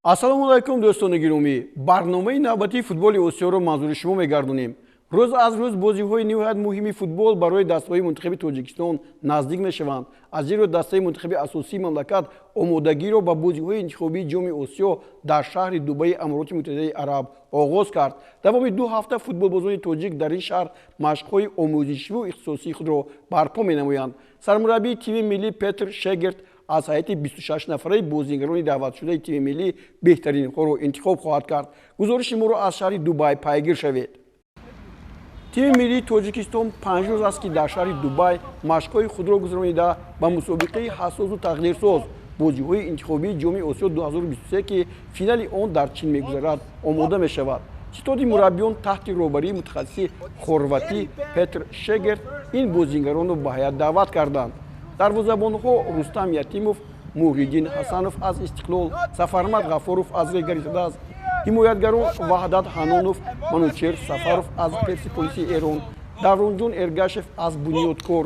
Ассалому алайкум, дӯстони гиромӣ. Барномаи навбатии футболи Осиёро манзури шумо мегардонем. Рӯз аз рӯз бозиҳои ниҳоят муҳими футбол барои дастаҳои мунтахаби Тоҷикистон наздик мешаванд. Аз ин рӯ дастаи мунтахаби асосии мамлакат омодагиро ба бозиҳои интихобии Ҷоми Осиё дар шаҳри Дубаи Амороти Муттаҳидаи Араб оғоз кард. Давоми 2 ҳафта футболбозони тоҷик дар ин шаҳр машқҳои омӯзишиву ихтисосии худро барпо менамоянд. Сармураббии тими миллӣ Петр Шегерт аз ҳайати 26 нафараи бозигарони даъватшудаи тими миллӣ беҳтаринҳоро интихоб хоҳад кард. Гузориши моро аз шаҳри Дубай пайгир шавед. Тими миллии Тоҷикистон 5 рӯз аст, ки дар шаҳри Дубай машқҳои худро гузаронида, ба мусобиқаи ҳассосу тақдирсоз, бозиҳои интихобии Ҷоми Осиё 2023, ки финали он дар Чин мегузарад, омода мешавад. Ситоди мураббиён таҳти роҳбарии мутахассиси хорватӣ Петр Шегерт ин бозигаронро ба ҳайат даъват карданд: дарвозабонҳо Рустам Ятимов, Муҳриддин Ҳасанов аз Истиқлол, Сафармад Ғафоров аз Регари Тадаз, ҳимоятгарон Ваҳдат Ҳанонов, Манучер Сафаров аз Персиполиси Эрон, Давронҷон Эргашев аз Бунёдкор,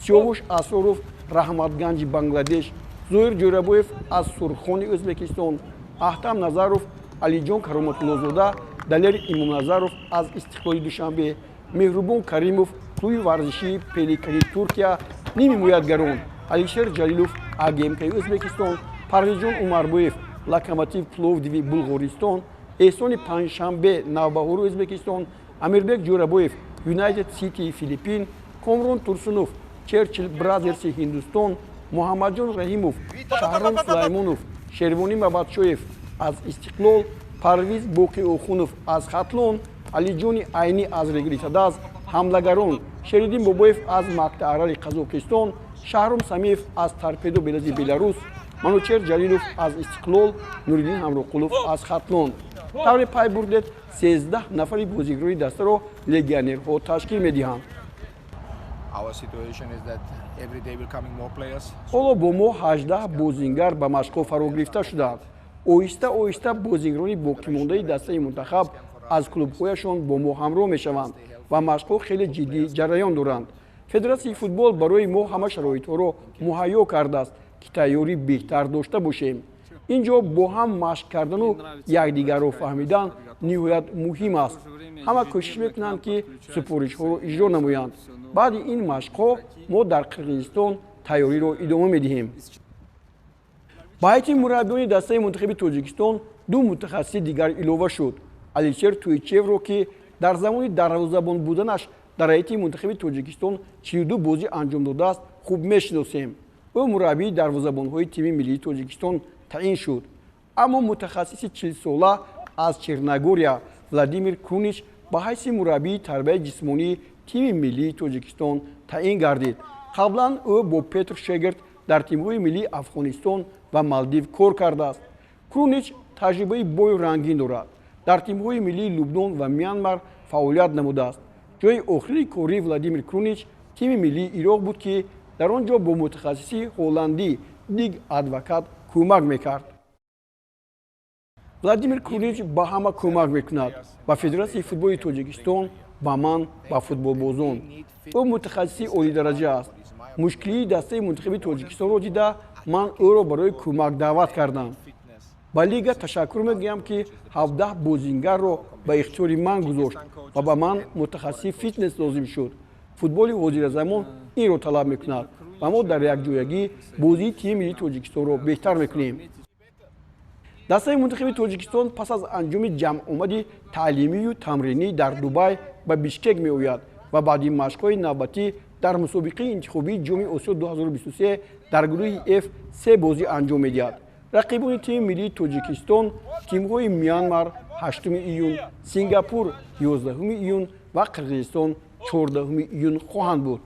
Сиёвуш Асроров, Раҳматганҷи Бангладеш, Зоир Ҷӯрабоев аз Сурхони Ӯзбекистон, Аҳтам Назаров, Алиҷон Кароматуллозода, Далер Имомназаров аз Истиқлоли Душанбе, Меҳрубон Каримов, клуби варзишии Пеликани Туркия, нимҳимоятгарон Алишер Ҷалилов, АГМКи Ӯзбекистон, Парвизҷон Умарбоев, Локомотив Пловдиви Булғористон, Эҳсони Панҷшанбе, Навбаҳори Ӯзбекистон, Амирбек Ҷӯрабоев, Юнайтед Ситии Филиппин, Комрон Турсунов, Черчил Бразерси Ҳиндустон, Муҳаммадҷон Раҳимов, Шаҳром Сулаймонов, Шервонӣ Мабадшоев аз Истиқлол, Парвиз Боқиохунов аз Хатлон, Алиҷони Айнӣ аз Регари Тадаз, ҳамлагарон Шериддин Бобоев аз Мактаарали Қазоқистон, Шаҳром Самиев аз Торпедо Белази Беларус, Манучер Ҷалилов аз Истиқлол, Нуриддин Ҳамроқулов аз Хатлон. Тавре пай бурдед, 13 нафари бозигарони дастаро легионерҳо ташкил медиҳанд. Our situation is that every day will coming more players. Ҳоло бо мо 18 бозингар ба машқҳо фаро гирифта шудаанд. Оҳиста оҳиста бозигарони боқимондаи дастаи мунтахаб аз клубҳояшон бо мо ҳамроҳ мешаванд ва машқҳо хеле ҷиддӣ ҷараён доранд. Федератсияи футбол барои мо ҳама шароитҳоро муҳайё кардааст, ки тайёрӣ беҳтар дошта бошем. Ин ҷо бо ҳам машқ кардану якдигарро фаҳмидан ниҳоят муҳим аст. Ҳама кӯшиш мекунанд, ки супоришҳоро иҷро намоянд. Баъди ин машқҳо мо дар Қирғизистон тайёриро идома медиҳем. Ба ҳайати мураббиёни дастаи мунтахаби Тоҷикистон ду мутахассиси дигар илова шуд. Алишер Туйчевро, ки дар замони дарвозабон буданаш дар ҳайати мунтахаби Тоҷикистон 42 бозӣ анҷом додааст, хуб мешиносем. Ӯ мураббии дарвозабонҳои тими миллии Тоҷикистон таъин шуд. Аммо мутахассиси 40-сола аз Черногория Владимир Крунич ба ҳайси мураббии тарбияи ҷисмонии тими миллии Тоҷикистон таъин гардид. Қаблан ӯ бо Петр Шегерт дар тимҳои миллии Афғонистон ва Малдив кор кардааст. Крунич таҷрибаи бою рангин дорад, дар тимҳои миллии Лубнон ва Мянмар фаъолият намудааст. Ҷои охирини кории Владимир Крунич тими миллии Ироқ буд, ки дар он ҷо бо мутахассиси ҳолландӣ Дик Адвокат кӯмак мекард. Владимир Крунич ба ҳама кӯмак мекунад: ба Федератсияи футболи Тоҷикистон, ба ман, ба футболбозон. Ӯ мутахассиси олидараҷа аст. Мушкилии дастаи мунтахаби Тоҷикистонро дида, ман ӯро барои кӯмак даъват кардам. Ба лига ташаккур мегӯям, ки 17 бозингарро ба ихтиёри ман гузошт ва ба ман мутахассиси фитнес лозим шуд. Футболи ҳозиразамон инро талаб мекунад ва мо дар якҷоягӣ бозии тими миллии Тоҷикистонро беҳтар мекунем. Дастаи мунтахаби Тоҷикистон пас аз анҷоми ҷамъомади таълимию тамринӣ дар Дубай ба Бишкек меояд ва баъди машқҳои навбатӣ дар мусобиқаи интихобии Ҷоми Осиё 2023 дар гурӯҳи Ф се бозӣ анҷом медиҳад. Рақибони тими миллии Тоҷикистон тимҳои Мянмар 8 июн, Сингапур 11 июн ва Қирғизистон 14 июн хоҳанд буд.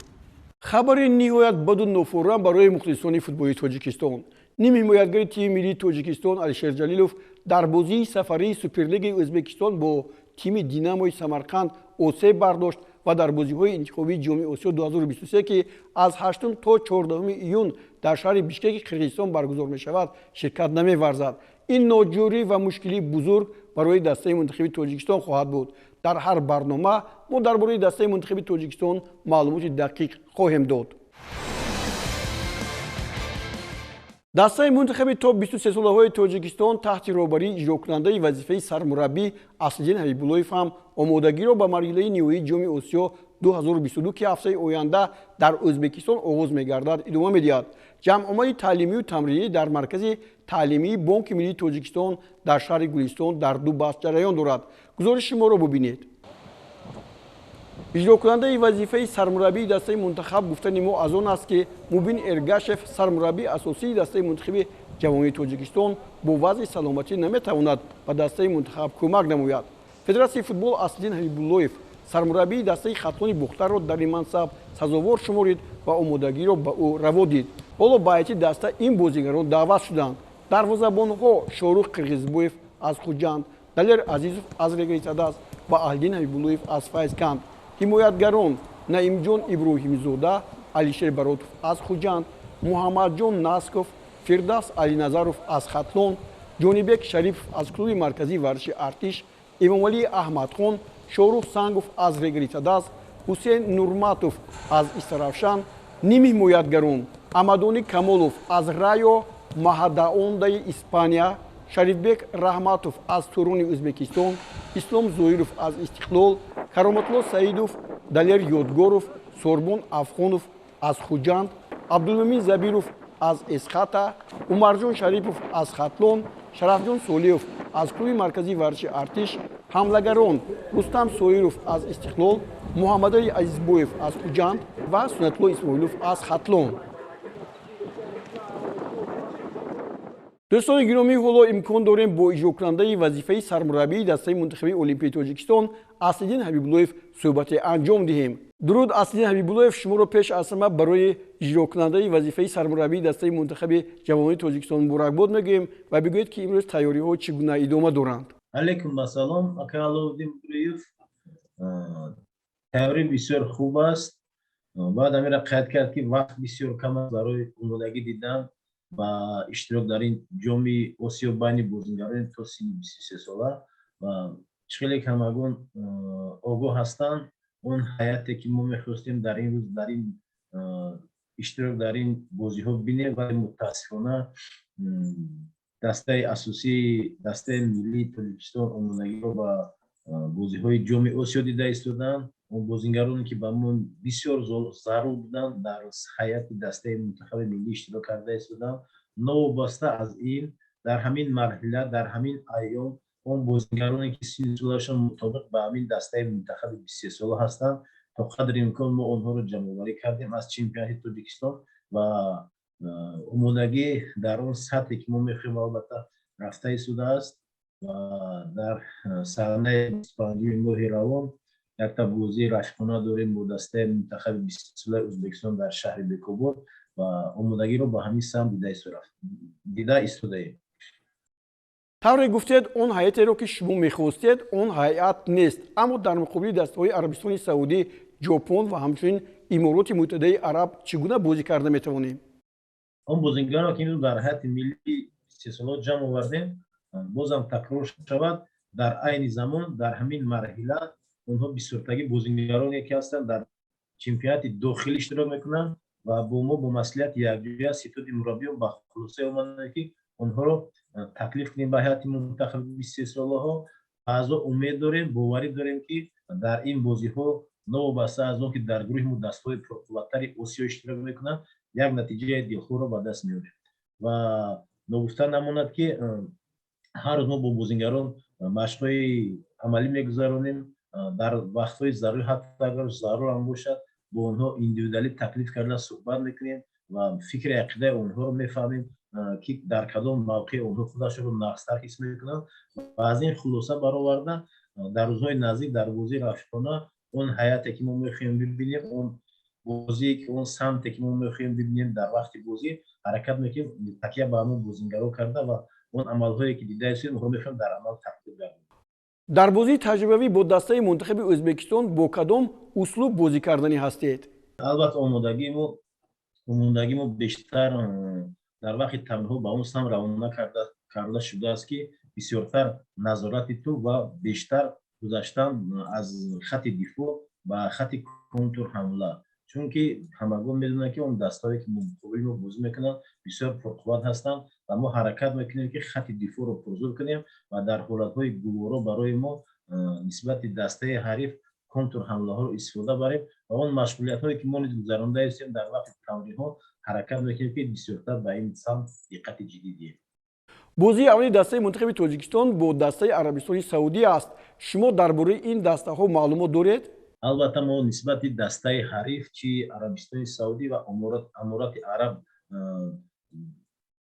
Хабари ниҳоят баду нофурам барои мухлисони футболи Тоҷикистон: нимҳимоятгари тими миллии Тоҷикистон Алишер Ҷалилов дар бозии сафарии Суперлигаи Ӯзбекистон бо тими Динамои Самарқанд осеб бардошт ва дар бозиҳои интихобии Ҷоми Осиё 2023, ки аз 8 то 14 июн дар шаҳри Бишкеки Қирғизистон баргузор мешавад, ширкат намеварзад. Ин ноҷӯрӣ ва мушкилии бузург барои дастаи мунтахаби Тоҷикистон хоҳад буд. Дар ҳар барнома мо дар бораи дастаи мунтахаби Тоҷикистон маълумоти дақиқ хоҳем дод. Дастаи мунтахаби то 23-солаҳои Тоҷикистон таҳти роҳбарии иҷрокунандаи вазифаи сармураббӣ Аслиддин Ҳабибуллоев ҳам омодагиро ба марҳилаи ниҳоии Ҷоми Осиё 2022, ки ҳафтаи оянда дар Ӯзбекистон оғоз мегардад, идома медиҳад. Ҷамъомади таълимию тамринӣ дар маркази таълимии Бонки миллии Тоҷикистон дар шаҳри Гулистон дар ду баст ҷараён дорад. Гузориши моро бубинед. Иҷрокунандаи вазифаи сармураббии дастаи мунтахаб гуфтани мо аз он аст, ки Мубин Эргашев, сармураббии асосии дастаи мунтахаби ҷавонии Тоҷикистон, бо вазъи саломатӣ наметавонад ба дастаи мунтахаб кӯмак намояд. Федератсияи футбол Аслиддин Ҳабибуллоев, сармураббии дастаи Хатлони Бухтарро дар ин мансаб сазовор шуморид ва омодагиро ба ӯ раво дид. Ҳоло ба ҳайати даста ин бозигарон даъват шуданд: дарвозабонҳо Шорух Қирғизбоев аз Хуҷанд, Далер Азизов аз Регари Цадас ва Аҳлиддин Ҳабибуллоев аз Файзканд, ҳимоятгарон Наимҷон Иброҳимзода, Алишер Баротов аз Хуҷанд, Муҳаммадҷон Насков, Фирдавс Алиназаров аз Хатлон, Ҷонибек Шарипов аз клуби марказии варзиши Артиш, Эмомалӣ Аҳмадхон, Шорух Сангов аз Регари Цадас, Ҳусейн Нурматов аз Истаравшан, нимҳимоятгарон Амадони Камолов аз Райо Маҳадаондаи Испания, Шарифбек Раҳматов аз Турони Ӯзбекистон, Ислом Зоиров аз Истиқлол, Кароматулло Саидов, Далер Ёдгоров, Сорбон Афғонов аз Хуҷанд, Абдулмумин Забиров аз Эсхата, Умарҷон Шарипов аз Хатлон, Шарафҷон Солиев аз клуби марказии варзиши Артиш, ҳамлагарон Рустам Соиров аз Истиқлол, Муҳаммадали Азизбоев аз Хуҷанд ва Суннатулло Исмоилов аз Хатлон. Дӯстони гиромӣ, ҳоло имкон дорем бо иҷрокунандаи вазифаи сармураббии дастаи мунтахаби олимпии Тоҷикистон Аслиддин Ҳабибуллоев суҳбате анҷом диҳем. Дуруд, Аслиддин Ҳабибуллоев, шуморо пеш аз ҳама барои иҷрокунандаи вазифаи сармураббии дастаи мунтахаби ҷавонии Тоҷикистон муборакбод мегӯем ва бигӯед, ки имрӯз тайёриҳо чӣ гуна идома доранд. Алейкум ассалом, ака Аловуддин Буриев. Тайёрӣ бисёр хуб аст. Бояд ҳаминро қайд кард, ки вақт бисёр кам аст барои омодагӣ дидан ба иштирок дар ин Ҷоми Осиё байни бозингарони то синни 23 сола. Ва чӣ хеле ҳамагон огоҳ ҳастанд, он ҳайате, ки мо мехостем дар ин рӯз дар ин иштирок дар ин бозиҳо бинем, вале мутаассифона дастаи асосии дастаи миллии Тоҷикистон омодагиро ба бозиҳои Ҷоми Осиё дида истоданд. Он бозингароне, ки ба мо бисёр зарур буданд, дар ҳайати дастаи мунтахаби миллӣ иштирок карда истоданд. Новобаста аз ин, дар ҳамин марҳила, дар ҳамин айём он бозингароне, ки синну солашон мутобиқ ба ҳамин дастаи мунтахаби 23 сола ҳастанд, то қадри имкон мо онҳоро ҷамъоварӣ кардем аз чемпионати Тоҷикистон ва омодагӣ дар он сатҳе, ки мо мехоҳем, албатта рафта истодааст. Ва дар саҳнаи 25-уми моҳи равон якта бозии рафиқона дорем бо дастаи мунтахаби 20-солаи Ӯзбекистон дар шаҳри Бекобод ва омодагиро ба ҳамин самт дида истодаем. Тавре гуфтед, он ҳайатеро, ки шумо мехостед, он ҳайат нест, аммо дар муқобили дастаҳои Арабистони Саудӣ, Ҷопон ва ҳамчунин Имороти Муттаҳидаи Араб чӣ гуна бозӣ карда метавонем? Он бозингароне, ки имрӯз дар ҳайати миллии 23 сола ҷамъ овардем, бозам такрор шавад, дар айни замон, дар ҳамин марҳила онҳо бисёртагӣ бозингароне, ки ҳастанд, дар чемпионати дохилӣ иштирок мекунанд ва бо мо бо маслиҳати якҷоя ситоди мураббиён ба хулосае омаданд, ки онҳоро таклиф кунем ба ҳайати мунтахаби 23 солаҳо. Аз он умед дорем, боварӣ дорем, ки дар ин бозиҳо, новобаста аз он ки дар гурӯҳи мо дастаҳои пурқувваттари Осиё иштирок мекунанд, як натиҷаи дилхоҳро ба даст меорем. Ва ногуфта намонад, ки ҳар рӯз мо бо бозингарон машқҳои амалӣ мегузаронем. Дар вақтҳои зарурӣ, ҳатто агар зарур ҳам бошад, бо онҳо индивидуалӣ таклиф карда суҳбат мекунем ва фикри ақидаи онҳоро мефаҳмем, ки дар кадом мавқеъ онҳо худашонро нағзтар ҳис мекунанд ва аз ин хулоса бароварда, дар рӯзҳои наздик дар бозии рафиқона он ҳайате, ки мо мехоҳем бибинем, он бозие, ки он самте, ки мо мехоҳем бибинем, дар вақти бозӣ ҳаракат мекунем такя ба ҳамон бозингаро карда ва он амалҳое, ки дида истем, онҳоро мехоҳем дар амал татбиқ гардонем. Дар бозии таҷрибавӣ бо дастаи мунтахаби Ӯзбекистон бо кадом услуб бозӣ карданӣ ҳастед? Албатта, омодагии мо бештар дар вақти тамринҳо ба он самт равона карда шудааст, ки бисёртар назорати тӯб ва бештар гузаштан аз хати дифоъ ба хати контрҳамла, чунки ҳамагон медонанд, ки он дастаҳое, ки муқобили мо бозӣ мекунанд, бисёр пурқувват ҳастанд ва мо ҳаракат мекунем, ки хати дифоъро пурзур кунем ва дар ҳолатҳои гуворо барои мо нисбати дастаи ҳариф контрҳамлаҳоро истифода барем ва он машғулиятҳое, ки мо низ гузаронда истем дар вақти тамринҳо, ҳаракат мекунем, ки бисёртар ба ин самт диққати ҷиддӣ диҳем. Бозии аввали дастаи мунтахаби Тоҷикистон бо дастаи Арабистони Саудӣ аст. Шумо дар бораи ин дастаҳо маълумот доред? Албатта, мо нисбати дастаи ҳариф, чи Арабистони Саудӣ ва Аморати Араб,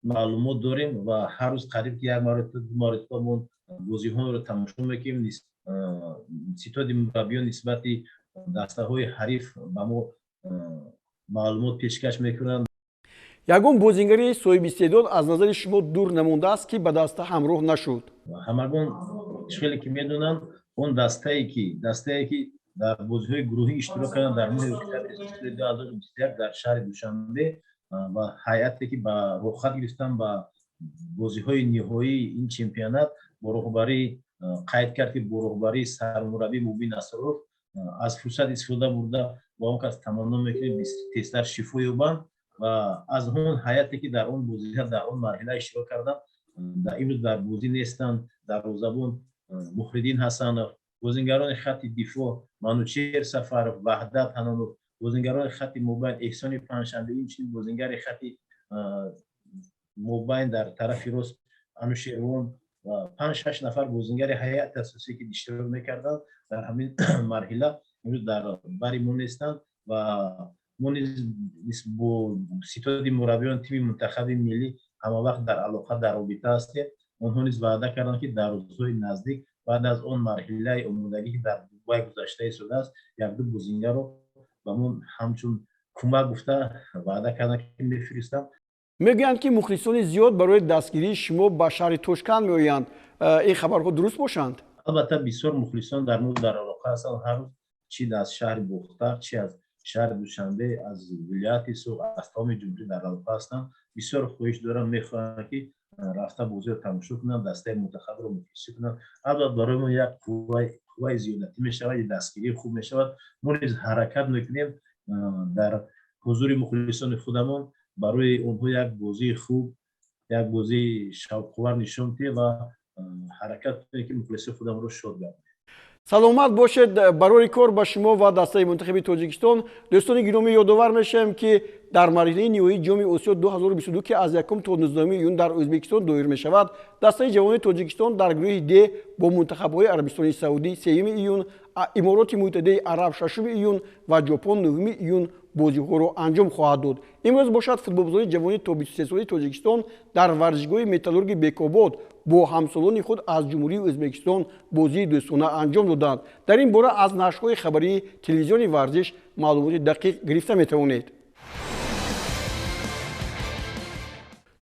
маълумот дорем ва ҳар рӯз қариб ки як маротиба, ду маротиба мо бозиҳоро тамошо мекунем. Ситоди мураббиён нисбати дастаҳои ҳариф ба мо маълумот пешкаш мекунанд. Ягон бозингари соҳибистеъдод аз назари шумо дур намондааст, ки ба даста ҳамроҳ нашуд? Ҳамагон хеле ки медонанд, он дастае ки дар бозиҳои гурӯҳӣ иштирок карданд дар моҳи октябри соли 2021 дар шаҳри Душанбе ва ҳайате ки ба роҳхат гирифтан ба бозиҳои ниҳоии ин чемпионат бо роҳбарӣ, қайд кард, ки бо роҳбарии сармураббӣ Мубин Насров, аз фурсат истифода бурда ба он кас таманно мекунем, тезтар шифо ёбанд, ва аз он ҳайате ки дар он бозиҳо, дар он марҳила иштирок карданд, имрӯз дар бозӣ нестанд: дарвозабон Муҳриддин Ҳасанов, бозингарони хатти дифоъ Манучер Сафаров, Ваҳдат Ҳанонов, бозингарони хатти мобайн Эҳсони Панҷшанбе, инчунин бозингари хатти мобайн дар тарафи рост Анушервон ва панҷ шаш нафар бозингари ҳайати асосие, ки иштирок мекарданд дар ҳамин марҳила, имрӯз дар бари мо нестанд. Ва мо низ бо ситоди мураббиён тими мунтахаби миллӣ ҳамавақт дар алоқа, дар робита ҳастем. Онҳо низ ваъда карданд, ки дар рӯзҳои наздик баъд аз он марҳилаи омодагӣ, ки дар Дубай гузашта истодааст, якду бозингарро ба мо ҳамчун кӯмак гуфта ваъда карданд, ки мефиристанд. Мегӯянд, ки мухлисони зиёд барои дастгирии шумо ба шаҳри Тошканд меоянд. Ин хабарҳо дуруст бошанд? Албатта, бисёр мухлисон дар мо дар алоқа ҳастанд. Ҳар рӯз чи аз шаҳри Бохтар, чи аз шаҳри Душанбе, аз вилояти Суғд, аз тамоми ҷумҳурӣ дар алоқа ҳастанд. Бисёр хоҳиш доранд, мехоҳанд, ки рафта бозиро тамошо кунанд, дастаи мунтахабро мухлисӣ кунанд. Албатта, барои мо як қувваи зиёдатӣ мешавад, дастгирии хуб мешавад. Мо низ ҳаракат мекунем, дар ҳузури мухлисони худамон барои онҳо як бозии хуб, як бозии шавқовар нишон диҳем ва ҳаракат кунем, ки мухлиси худамонро шод гардонем. Саломат бошед, барори кор ба шумо ва дастаи мунтахаби Тоҷикистон. Дӯстони гиромӣ, ёдовар мешавем, ки дар марҳилаи ниҳоии Ҷоми Осиё 2022, ки аз 1 то 19 июн дар Ӯзбекистон доир мешавад, дастаи ҷавони Тоҷикистон дар гурӯҳи Д бо мунтахабҳои Арабистони Саудӣ 3 июн, Имороти Муттаҳидаи Араб 6 июн ва Ҷопон 9 июн бозиҳоро анҷом хоҳад дод. Имрӯз бошад, футболбозони ҷавони то 23 солаи Тоҷикистон дар варзишгоҳи Металлурги Бекобод бо ҳамсолони худ аз Ҷумҳурии Ӯзбекистон бозии дӯстона анҷом доданд. Дар ин бора аз нашрҳои хабарии телевизиони Варзиш маълумоти дақиқ гирифта метавонед.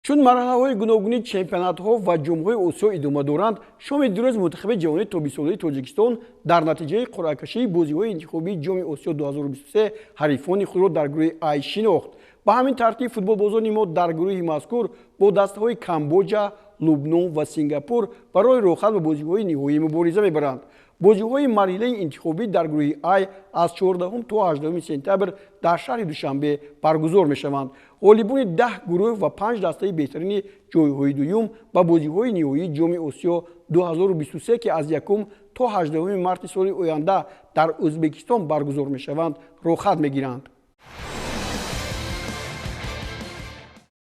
Чун марҳилаҳои гуногуни чемпионатҳо ва ҷомҳои Осиё идома доранд, шоми дирӯз мунтахаби ҷавони то бистсолаи Тоҷикистон дар натиҷаи қуръакашии бозиҳои интихобии Ҷоми Осиё 2023 ҳарифони худро дар гурӯҳи Ай шинохт. Ба ҳамин тартиб, футболбозони мо дар гурӯҳи мазкур бо дастаҳои Камбоҷа, Лубнон ва Сингапур барои роҳхат ба бозиҳои ниҳоӣ мубориза мебаранд. Бозиҳои марҳилаи интихобӣ дар гурӯҳи Ай аз 14 то 18 сентябр дар шаҳри Душанбе баргузор мешаванд. Ғолибони 10 гурӯҳ ва панҷ дастаи беҳтарини ҷойҳои дуюм ба бозиҳои ниҳоии Ҷоми Осиё 2023, ки аз 1 то 18 марти соли оянда дар Ӯзбекистон баргузор мешаванд, роҳхат мегиранд.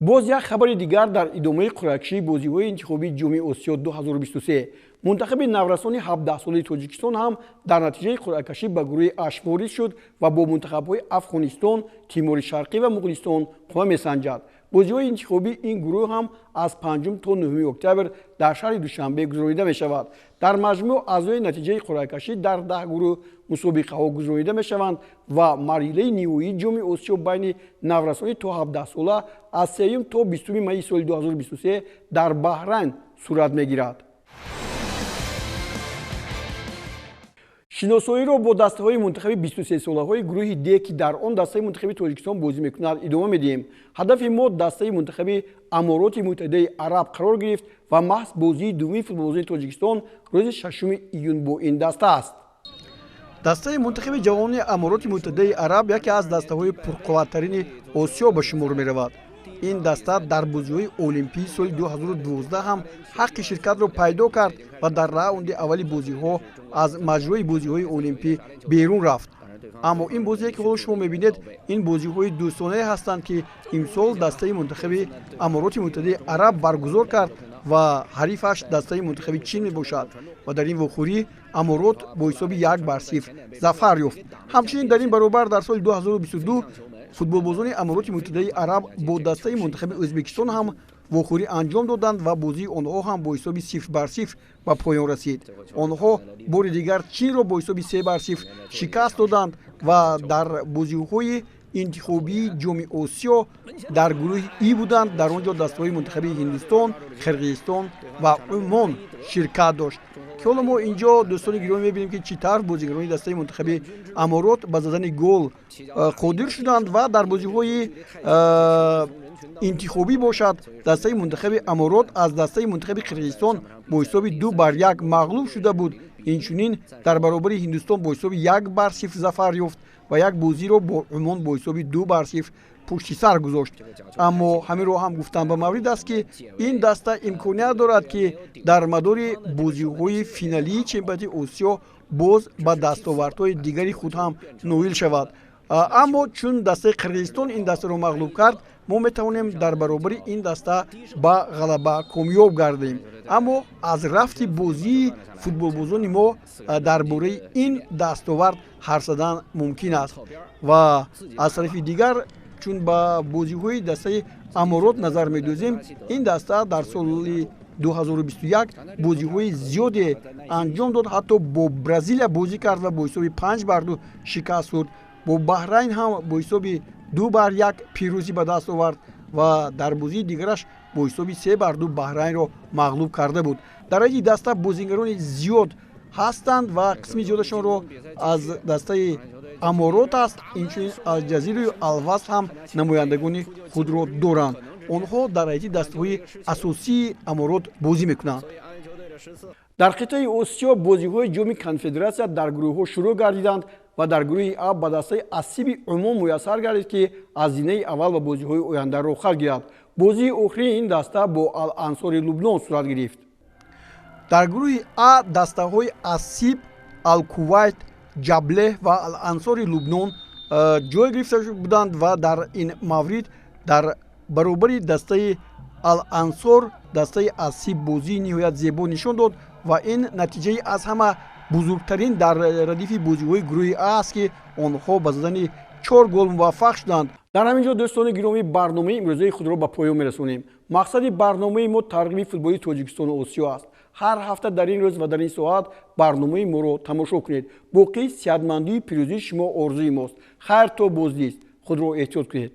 Боз як хабари дигар: дар идомаи қуръакашии бозиҳои интихобии Ҷоми Осиё 2023 мунтахаби наврасони 17-солаи Тоҷикистон ҳам дар натиҷаи қуръакашӣ ба гурӯҳи Аш ворид шуд ва бо мунтахабҳои Афғонистон, Тимори Шарқӣ ва Муғулистон қувва месанҷад. Бозиҳои интихобии ин гурӯҳ ҳам аз 5 то 9 октябр дар шаҳри Душанбе гузаронида мешавад. Дар маҷмӯъ, аз рӯи натиҷаи қуръакашӣ дар 10 гурӯҳ мусобиқаҳо гузаронида мешаванд ва марҳилаи ниҳоии Ҷоми Осиё байни наврасони то 17 сола аз 3 то 20 майи соли 2023 дар Баҳрайн сурат мегирад. Шиносоиро бо дастаҳои мунтахаби 23-солаҳои гурӯҳи Д, ки дар он дастаи мунтахаби Тоҷикистон бозӣ мекунад, идома медиҳем. Ҳадафи мо дастаи мунтахаби Амороти Муттаҳидаи Араб қарор гирифт ва маҳз бозии дуввуми футболбозони Тоҷикистон рӯзи 6 июн бо ин даста аст. Дастаи мунтахаби ҷавонони Амороти Муттаҳидаи Араб яке аз дастаҳои пурқувваттарини Осиё ба шумор меравад. Ин даста дар бозиҳои олимпии соли 2012 ҳам ҳаққи ширкатро пайдо кард ва дар раунди аввали бозиҳо аз маҷрои бозиҳои олимпӣ берун рафт. Аммо ин бозие, ки ҳоло шумо мебинед, ин бозиҳои дӯстонае ҳастанд, ки имсол дастаи мунтахаби Амороти Муттаҳидаи Араб баргузор кард ва ҳарифаш дастаи мунтахаби Чин мебошад ва дар ин вохӯрӣ Аморот бо ҳисоби 1-0 зафар ёфт. Ҳамчунин дар ин баробар дар соли 2022 футболбозони Амороти Муттаҳидаи Араб бо дастаи мунтахаби Ӯзбекистон ҳам вохӯрӣ анҷом доданд ва бозии онҳо ҳам бо ҳисоби 0-0 ба поён расид. Онҳо бори дигар Чинро бо ҳисоби 3-0 шикаст доданд ва дар бозиҳои интихобии Ҷоми Осиё дар гурӯҳи И буданд. Дар он ҷо дастаҳои мунтахаби Ҳиндустон, Қирғизистон ва Умон ширкат дошт, ки ҳоло мо инҷо, дӯстони гиромӣ, мебинем, ки чӣ тавр бозигарони дастаи мунтахаби Аморот ба задани гол қодир шуданд. Ва дар бозиҳои интихобӣ бошад, дастаи мунтахаби Аморот аз дастаи мунтахаби Қирғизистон бо ҳисоби 2-1 мағлуб шуда буд. Инчунин дар баробари Ҳиндустон бо ҳисоби 1-0 зафар ёфт ва як бозиро бо Умон бо ҳисоби 2-0 пушти сар гузошт. Аммо ҳаминро ҳам гуфтан ба маврид аст, ки ин даста имконият дорад, ки дар мадори бозиҳои финалии чемпионати Осиё боз ба дастовардҳои дигари худ ҳам ноил шавад. Аммо чун дастаи Қирғизистон ин дастаро мағлуб кард, мо метавонем дар баробари ин даста ба ғалаба комёб гардем. Аммо аз рафти бозии футболбозони мо дар бораи ин дастовард ҳарф задан мумкин аст. Ва аз тарафи дигар, чун ба бозиҳои дастаи Аморот назар медозем, ин даста дар соли 2021 бозиҳои зиёде анҷом дод. Ҳатто бо Бразилия бозӣ кард ва бо ҳисоби 5-2 шикаст хӯрд. Бо Баҳрайн ҳам бо ҳисоби 2-1 пирӯзӣ ба даст овард ва дар бозии дигараш бо ҳисоби 3-2 Баҳрайнро мағлуб карда буд. Дар ҳайати даста бозигарони зиёд ҳастанд ва қисми зиёдашонро аз дастаи Аморот аст. Инчунин аз Ҷазираю Алвасл ҳам намояндагони худро доранд. Онҳо дар ҳайати дастаҳои асосии Аморот бозӣ мекунанд. Дар қитъаи Осиё бозиҳои Ҷоми Конфедератсия дар гурӯҳҳо шурӯъ гардиданд ва дар гурӯҳи А ба дастаи Ассиби Умон муяссар гардид, ки аз зинаи аввал ба бозиҳои оянда роҳхат гирад. Бозии охирини ин даста бо Ал-Ансори Лубнон сурат гирифт. Дар гурӯҳи А дастаҳои Ассиб, Алкувайт, Ҷаблеҳ ва Ал-Ансори Лубнон ҷой гирифта буданд ва дар ин маврид дар баробари дастаи Ал-Ансор дастаи Ассиб бозии ниҳоят зебо нишон дод ва ин натиҷаи аз ҳама бузургтарин дар радифи бозиҳои гурӯҳи А аст, ки онҳо ба задани чор гол муваффақ шуданд. Дар ҳамин ҷо, дӯстони гиромӣ, барномаи имрӯзаи худро ба поён мерасонем. Мақсади барномаи мо тарғиби футболи Тоҷикистону Осиё аст. Ҳар ҳафта дар ин рӯз ва дар ин соат барномаи моро тамошо кунед. Боқӣ сиҳатмандию пирӯзии шумо орзуи мост. Хайр, то боздид, худро эҳтиёт кунед.